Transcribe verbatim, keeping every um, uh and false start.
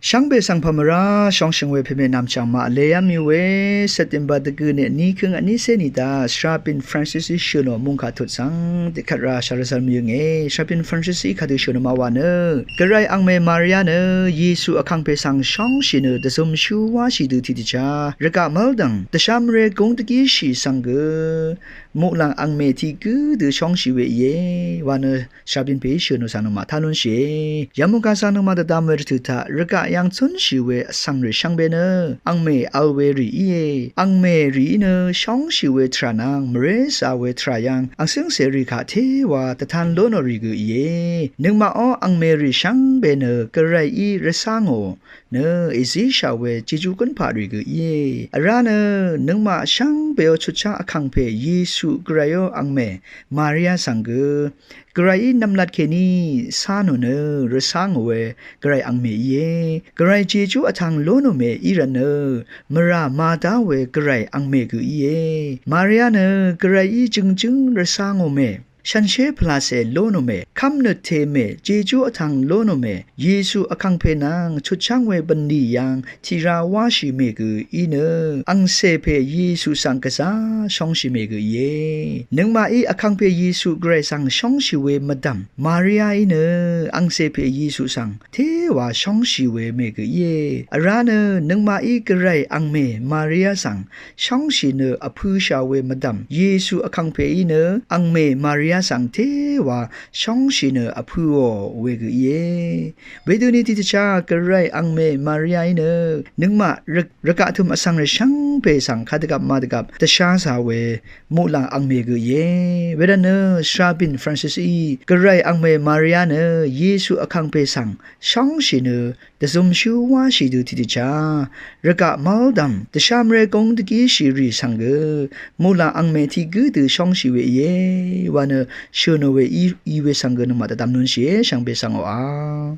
Shvngbe svng pà mvrá shóngshø̀ng we pème nvmchv̀ng màvle yv́m í we September dvgø̀ nè vní køng vní cé nìdaq Svrabin Francis í shø̀nò mungkà tut svng dvkvt rá shvrvzvr mvyǿnge. Svrabin Francis í kadø shø̀nò màwà nø, Gvray angmè Maria nø Yesu vkàngpè svng shóngshì nø dvzømshú wáshì dø tiqdvchá rvgaq mv́ldv̀ng dvshvmré gúng dvgíshì svng gø muqlàng angmè tiq gǿ dø shóngshì we íe wa nø Svrabin pè í shø̀nò svng nøngmaq tá lúnshìe. Yamungkà svng nøngmaq dvdvm we rvtø̀ taq rvgaq yv́ng cúnshì we vsvng rì shvngbe nø angmè vl we rì íe. Angmè rì í nø shóngshì we tvrà nvng mvré zà we tvrà yv́ng angcǿngcè rì kaq téwa dvtan lónò rì gø íe. Nøngmaq ó angmè rì shvngbe nø Gvray í rvcá ngò nø èzíshà we Jejú gǿnpaq rì gø íe. Vrá nø nøngmaq shvngbeò chutchá vkàngpè Yesu Gvray ó angmè Maria svng gø Gvray í nvmlat kèní cá nò nø rvcá ngò we Gvray angmè íe. Gvray Jejú vtvng lónò mè í rvt nø mvrà màdá we Gvray angmè gø íe. Maria nø Gvray í jø̀ngjǿng rvcá ngò mè shànshér pvlacè lónò mè, kv́mnøt te mè, Jejú vtvng lónò mè, Yesu vkàngpè nvng chutcháng we bv̀nlì yv́ng tiqrá wáshì mè gø í nø angcè pè Yesu svng gvzá shóngshì mè gø íe. Nøngmaqí vkàngpè Yesu Gvray svng shóngshì we mvdv̀m Maria í nø angcè pè Yesu svng téwa shóngshì we mè gø íe. Vrá nø nøngmaqí Gvray angmè Maria svng shóngshì nø vpø̄shà we mvdv̀m Yesu vkàngpè í nø angmè Maria svng téwa shóngshì nø vpø̄ò we gø íe. Wedøni tiqdvchá Gvray angmè Maria í nø nøngmaq rvgaq tø̀m vsvng rì shvngbe svng kadvgvp màdvgvp dvsházā we muqlàng angmè gø íe. Wervt nø Svrabin Francis í Gvray angmè Maria nø Yesu vkàngpè svng shóngshì nø dvzømshú wáshì dø tiqdvchá rvgaq mv́ldv̀m dvshvmré gúng dvgíshì rì svng gø muqlàng angmè tiq gǿ dø shóngshì we íe wa nø shø̀nò we í we svng gø nøngmaq dvdvm lúnshìe. Shvngbe svng oqà